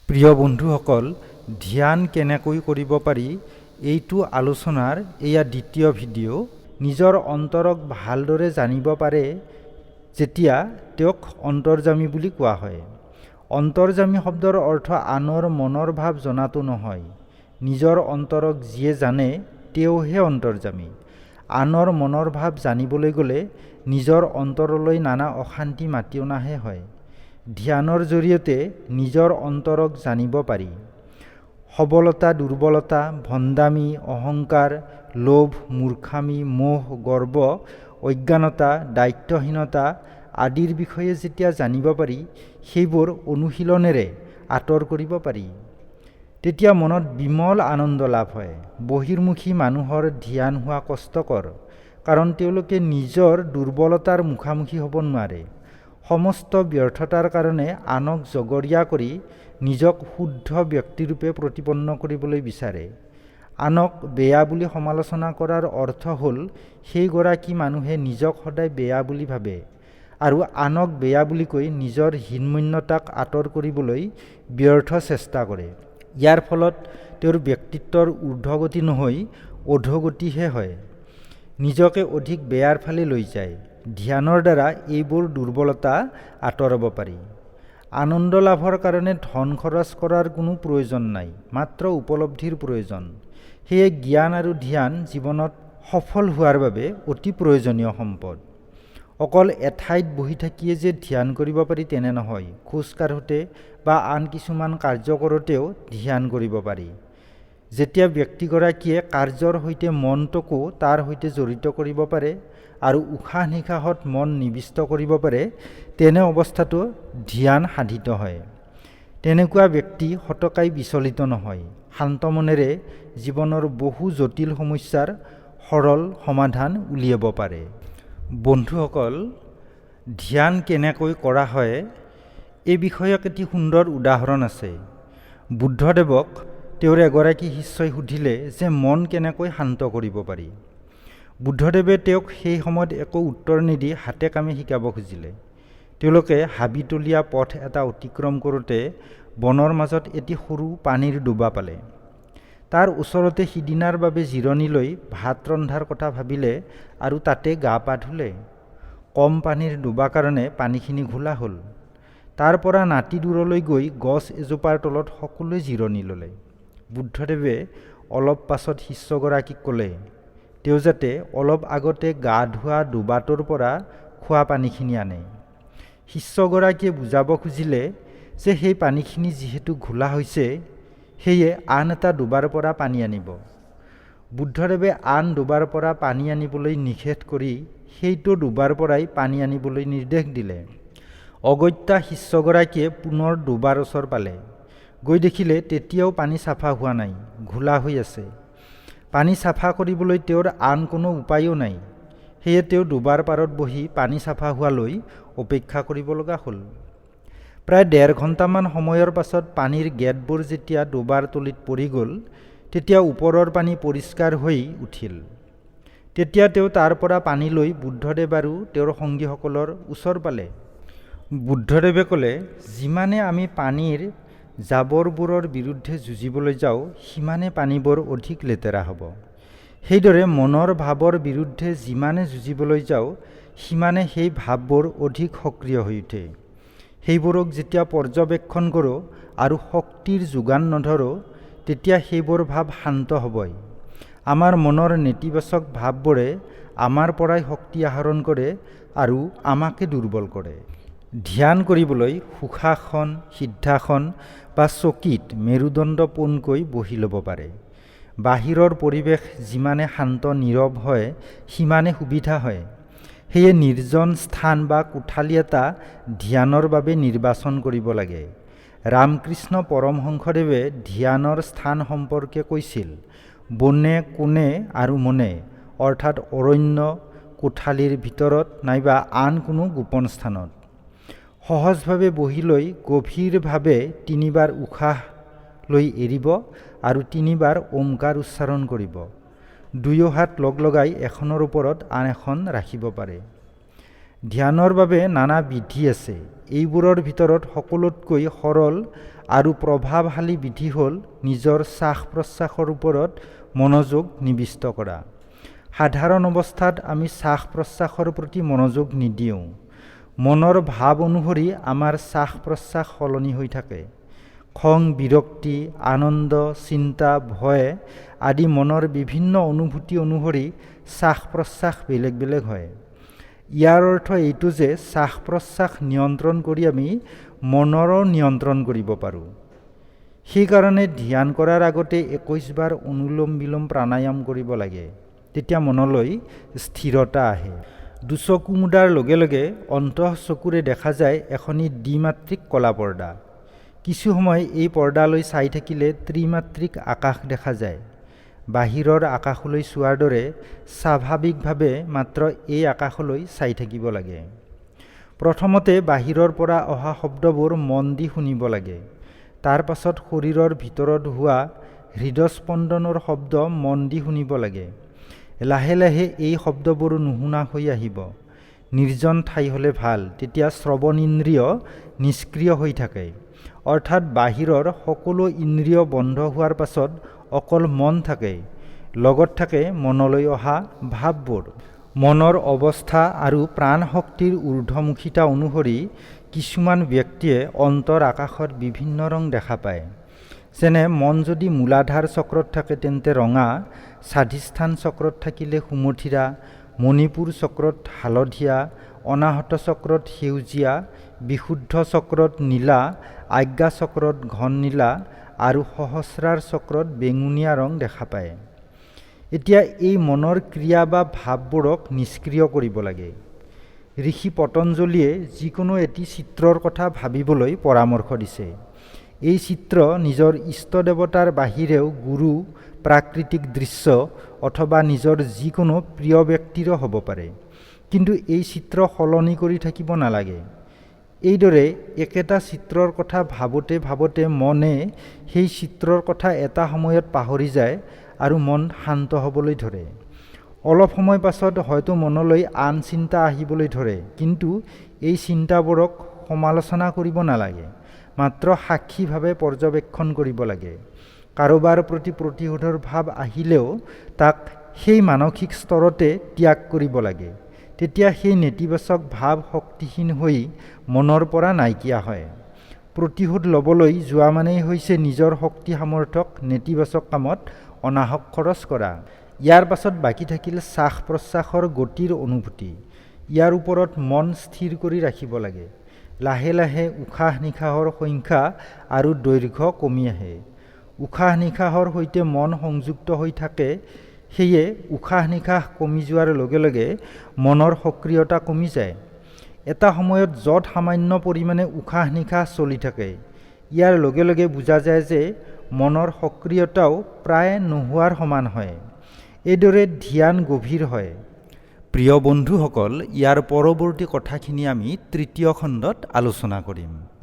প্ৰিয় বন্ধুসকল, ধ্যান কেনেকৈ কৰিব পাৰি এইটো আলোচনাৰ এয়া দ্বিতীয় ভিডিঅ'। নিজৰ অন্তৰক ভালদৰে জানিব পাৰে যেতিয়া তেওঁক অন্তৰ্যামী বুলি কোৱা হয়। অন্তৰ্যামী শব্দৰ অৰ্থ আনৰ মনৰ ভাৱ জনাটো নহয়। নিজৰ অন্তৰক যিয়ে জানে তেওঁহে অন্তৰ্যামী। আনৰ মনৰ ভাৱ জানিবলৈ গ'লে নিজৰ অন্তৰলৈ নানা অশান্তি মাতি অনাহে হয়। ধ্যানৰ জৰিয়তে নিজৰ অন্তৰক জানিব পাৰি। সবলতা, দুৰ্বলতা, ভণ্ডামি, অহংকাৰ, লোভ, মূৰ্খামি, মোহ, গৰ্ব, অজ্ঞানতা, দায়িত্বহীনতা আদিৰ বিষয়ে যেতিয়া জানিব পাৰি, সেইবোৰ অনুশীলনেৰে আঁতৰ কৰিব পাৰি। তেতিয়া মনত বিমল আনন্দ লাভ হয়। বহিৰ্মুখী মানুহৰ ধ্যান হোৱা কষ্টকৰ, কাৰণ তেওঁলোকে নিজৰ দুৰ্বলতাৰ মুখামুখি হ'ব নোৱাৰে। সমস্ত ব্যৰ্থতাৰ কাৰণে আনক জগৰীয়া কৰি নিজক শুদ্ধ ব্যক্তিৰূপে প্ৰতিপন্ন কৰিবলৈ বিচাৰে। আনক বেয়া বুলি সমালোচনা কৰাৰ অৰ্থ হ'ল সেইগৰাকী মানুহে নিজক সদায় বেয়া বুলি ভাবে আৰু আনক বেয়া বুলি কৈ নিজৰ হীনমন্যতাক আঁতৰ কৰিবলৈ ব্যৰ্থ চেষ্টা কৰে। ইয়াৰ ফলত তেওঁৰ ব্যক্তিত্বৰ ঊৰ্ধ্বগতি নহৈ অধোগতিহে হয়, নিজকে অধিক বেয়াৰ ফালে লৈ যায়। ধ্যানৰ দ্বাৰা এইবোৰ দুৰ্বলতা আঁতৰাব পাৰি। আনন্দ লাভৰ কাৰণে ধন খৰচ কৰাৰ কোনো প্ৰয়োজন নাই, মাত্ৰ উপলব্ধিৰ প্ৰয়োজন। সেয়ে জ্ঞান আৰু ধ্যান জীৱনত সফল হোৱাৰ বাবে অতি প্ৰয়োজনীয় সম্পদ। অকল এঠাইত বহি থাকিয়ে যে ধ্যান কৰিব পাৰি তেনে নহয়। খোজ কাঢ়োঁতে বা আন কিছুমান কাৰ্য কৰোঁতেও ধ্যান কৰিব পাৰি। যেতিয়া ব্যক্তিগৰাকীয়ে কাৰ্যৰ সৈতে মনটোকো তাৰ সৈতে জড়িত কৰিব পাৰে আৰু উশাহ নিশাহত মন নিবিষ্ট কৰিব পাৰে, তেনে অৱস্থাতো ধ্যান সাধিত হয়। তেনেকুৱা ব্যক্তি সতকাই বিচলিত নহয়, শান্ত মনেৰে জীৱনৰ বহু জটিল সমস্যাৰ সৰল সমাধান উলিয়াব পাৰে। বন্ধুসকল, ধ্যান কেনেকৈ কৰা হয় এই বিষয়ক এটি সুন্দৰ উদাহৰণ আছে। বুদ্ধদেৱক তেওঁৰ এগৰাকী শিষ্যই সুধিলে যে মন কেনেকৈ শান্ত কৰিব পাৰি। বুদ্ধদেৱে তেওঁক সেই সময়ত একো উত্তৰ নিদি হাতে কামে শিকাব খুজিলে। তেওঁলোকে হাবিতলীয়া পথ এটা অতিক্ৰম কৰোঁতে বনৰ মাজত এটি সৰু পানীৰ ডোবা পালে। তাৰ ওচৰতে সিদিনাৰ বাবে জিৰণি লৈ ভাত ৰন্ধাৰ কথা ভাবিলে আৰু তাতে গা পা ধুলে। কম পানীৰ ডোবা কাৰণে পানীখিনি ঘোলা হ'ল। তাৰ পৰা নাতি দূৰলৈ গৈ গছ এজোপাৰ তলত সকলোৱে জিৰণি ল'লে। বুদ্ধদেৱে অলপ পাছত শিষ্যগৰাকীক ক'লে তেওঁ যাতে অলপ আগতে গা ধোৱা ডোবাটোৰ পৰা খোৱা পানীখিনি আনে। শিষ্যগৰাকীয়ে বুজাব খুজিলে যে সেই পানীখিনি যিহেতু ঘোলা হৈছে, সেয়ে আন এটা ডোবাৰ পৰা পানী আনিব। বুদ্ধদেৱে আন ডোবাৰ পৰা পানী আনিবলৈ নিষেধ কৰি সেইটো ডোবাৰ পৰাই পানী আনিবলৈ নিৰ্দেশ দিলে। অগত্যা শিষ্যগৰাকীয়ে পুনৰ ডোবাৰ ওচৰ পালে। গৈ দেখিলে তেতিয়াও পানী চাফা হোৱা নাই, ঘোলা হৈ আছে। পানী চাফা কৰিবলৈ তেওঁৰ আন কোনো উপায়ো নাই। সেয়ে তেওঁ ডোবাৰ পাৰত বহি পানী চাফা হোৱালৈ অপেক্ষা কৰিব লগা হ'ল। প্ৰায় 1.5 ঘণ্টামান সময়ৰ পাছত পানীৰ গেটবোৰ যেতিয়া ডোবাৰ তলিত পৰি গ'ল, তেতিয়া ওপৰৰ পানী পৰিষ্কাৰ হৈ উঠিল। তেতিয়া তেওঁ তাৰ পৰা পানী লৈ বুদ্ধদেৱ আৰু তেওঁৰ সংগীসকলৰ ওচৰ পালে। বুদ্ধদেৱে ক'লে, যিমানে আমি পানীৰ জাবৰবোৰৰ বিৰুদ্ধে যুঁজিবলৈ যাওঁ, সিমানে পানীবোৰ অধিক লেতেৰা হ'ব। সেইদৰে মনৰ ভাৱৰ বিৰুদ্ধে যিমানে যুঁজিবলৈ যাওঁ, সিমানে সেই ভাৱবোৰ অধিক সক্ৰিয় হৈ উঠে। সেইবোৰক যেতিয়া পৰ্যবেক্ষণ কৰোঁ আৰু শক্তিৰ যোগান নধৰোঁ, তেতিয়া সেইবোৰ ভাৱ শান্ত হ'বই। আমাৰ মনৰ নেতিবাচক ভাৱবোৰে আমাৰ পৰাই শক্তি আহৰণ কৰে আৰু আমাকে দুৰ্বল কৰে। ধ্যান কৰিবলৈ সুখাসন, সিদ্ধাসন বা চকীত মেৰুদণ্ড পোনকৈ বহি ল'ব পাৰে। বাহিৰৰ পৰিৱেশ যিমানে শান্ত নীৰৱ হয়, সিমানে সুবিধা হয়। সেয়ে নিৰ্জন স্থান বা কোঠালি এটা ধ্যানৰ বাবে নিৰ্বাচন কৰিব লাগে। ৰামকৃষ্ণ পৰমহংসদেৱে ধ্যানৰ স্থান সম্পৰ্কে কৈছিল, বনে কোণে আৰু মনে, অৰ্থাৎ অৰণ্য, কোঠালিৰ ভিতৰত নাইবা আন কোনো গোপন স্থানত সহজভাৱে বহি লৈ গভীৰভাৱে তিনিবাৰ উশাহ লৈ এৰিব আৰু তিনিবাৰ ওমকাৰ উচ্চাৰণ কৰিব। দুয়ো হাত লগ লগাই এখনৰ ওপৰত আন এখন ৰাখিব পাৰে। ধ্যানৰ বাবে নানা বিধি আছে। এইবোৰৰ ভিতৰত সকলোতকৈ সৰল আৰু প্ৰভাৱশালী বিধি হ'ল নিজৰ শ্বাস-প্ৰশ্বাসৰ ওপৰত মনোযোগ নিবিষ্ট কৰা। সাধাৰণ অৱস্থাত আমি শ্বাস-প্ৰশ্বাসৰ প্ৰতি মনোযোগ নিদিওঁ। মনৰ ভাৱ অনুসৰি আমাৰ শ্বাস-প্ৰশ্বাস সলনি হৈ থাকে। খং, বিৰক্তি, আনন্দ, চিন্তা, ভয় আদি মনৰ বিভিন্ন অনুভূতি অনুসৰি শ্বাস-প্ৰশ্বাস বেলেগ বেলেগ হয়। ইয়াৰ অৰ্থ এইটো যে শ্বাস-প্ৰশ্বাস নিয়ন্ত্ৰণ কৰি আমি মনৰো নিয়ন্ত্ৰণ কৰিব পাৰোঁ। সেইকাৰণে ধ্যান কৰাৰ আগতে 21 বাৰ অনুলোম বিলোম প্ৰাণায়াম কৰিব লাগে, তেতিয়া মনলৈ স্থিৰতা আহে। দুচকু মুদাৰ লগে লগে অন্তঃ চকুৰে দেখা যায় এখনি দ্বিমাত্ৰিক কলা পৰ্দা। কিছু সময় এই পৰ্দালৈ চাই থাকিলে ত্ৰিমাত্ৰিক আকাশ দেখা যায়। বাহিৰৰ আকাশলৈ চোৱাৰ দৰে স্বাভাৱিকভাৱে মাত্ৰ এই আকাশলৈ চাই থাকিব লাগে। প্ৰথমতে বাহিৰৰ পৰা অহা শব্দবোৰ মন দি শুনিব লাগে। তাৰ পাছত শৰীৰৰ ভিতৰত হোৱা হৃদস্পন্দনৰ শব্দ মন দি শুনিব লাগে। লাহে লাহে এই শব্দবোৰ নুশুনা হৈ আহিব। নিৰ্জন ঠাই হ'লে ভাল, তেতিয়া শ্ৰৱণ ইন্দ্ৰিয় নিষ্ক্ৰিয় হৈ থাকে। অৰ্থাৎ বাহিৰৰ সকলো ইন্দ্ৰিয় বন্ধ হোৱাৰ পাছত অকল মন থাকে, লগত থাকে মনলৈ অহা ভাৱবোৰ। মনৰ অৱস্থা আৰু প্ৰাণশক্তিৰ ঊৰ্ধমুখিতা অনুসৰি কিছুমান ব্যক্তিয়ে অন্তৰ আকাশত বিভিন্ন ৰং দেখা পায়। যেনে মন যদি মূলাধাৰ চক্ৰত থাকে তেন্তে ৰঙা, স্বাধিষ্ঠান চক্ৰত থাকিলে সুমথিৰা, মণিপুৰ চক্ৰত হালধীয়া, অনাহত চক্ৰত সেউজীয়া, বিশুদ্ধ চক্ৰত নীলা, আজ্ঞা চক্ৰত ঘন নীলা আৰু সহস্ৰাৰ চক্ৰত বেঙুনীয়া ৰং দেখা পায়। এতিয়া এই মনৰ ক্ৰিয়া বা ভাৱবোৰক নিষ্ক্ৰিয় কৰিব লাগে। ঋষি পতঞ্জলিয়ে যিকোনো এটি চিত্ৰৰ কথা ভাবিবলৈ পৰামৰ্শ দিছে। এই চিত্ৰ নিজৰ ইষ্ট দেৱতাৰ বাহিৰেও গুৰু, প্ৰাকৃতিক দৃশ্য অথবা নিজৰ যিকোনো প্ৰিয় ব্যক্তিৰো হ'ব পাৰে। কিন্তু এই চিত্ৰ সলনি কৰি থাকিব নালাগে। এইদৰে একেটা চিত্ৰৰ কথা ভাবোঁতে ভাবোঁতে মনে সেই চিত্ৰৰ কথা এটা সময়ত পাহৰি যায় আৰু মন শান্ত হ'বলৈ ধৰে। অলপ সময় পাছত হয়তো মনলৈ আন চিন্তা আহিবলৈ ধৰে, কিন্তু এই চিন্তাবোৰক সমালোচনা কৰিব নালাগে, মাত্ৰ সাক্ষীভাৱে পৰ্যবেক্ষণ কৰিব লাগে। কাৰোবাৰ প্ৰতি প্ৰতিশোধৰ ভাৱ আহিলেও তাক সেই মানসিক স্তৰতে ত্যাগ কৰিব লাগে। তেতিয়া সেই নেতিবাচক ভাৱ শক্তিহীন হৈ মনৰ পৰা নাইকিয়া হয়। প্ৰতিশোধ ল'বলৈ যোৱা মানেই হৈছে নিজৰ শক্তি সামৰ্থ্যক নেতিবাচক কামত অনাহক খৰচ কৰা। ইয়াৰ পাছত বাকী থাকিল শ্বাস-প্ৰশ্বাসৰ গতিৰ অনুভূতি। ইয়াৰ ওপৰত মন স্থিৰ কৰি ৰাখিব লাগে। লাহে লাহে উশাহ-নিশাহৰ সংখ্যা আৰু দৈৰ্ঘ্য কমি আহে। উশাহ-নিশাহৰ সৈতে মন সংযুক্ত হৈ থাকে, সেয়ে উশাহ-নিশাহ কমি যোৱাৰ লগে লগে মনৰ সক্ৰিয়তা কমি যায়। এটা সময়ত য'ত সামান্য পৰিমাণে উশাহ-নিশাহ চলি থাকে, ইয়াৰ লগে লগে বুজা যায় যে মনৰ সক্ৰিয়তাও প্ৰায় নোহোৱাৰ সমান হয়। এইদৰে ধ্যান গভীৰ হয়। প্ৰিয় বন্ধুসকল, ইয়াৰ পৰৱৰ্তী কথাখিনি আমি তৃতীয় খণ্ডত আলোচনা কৰিম।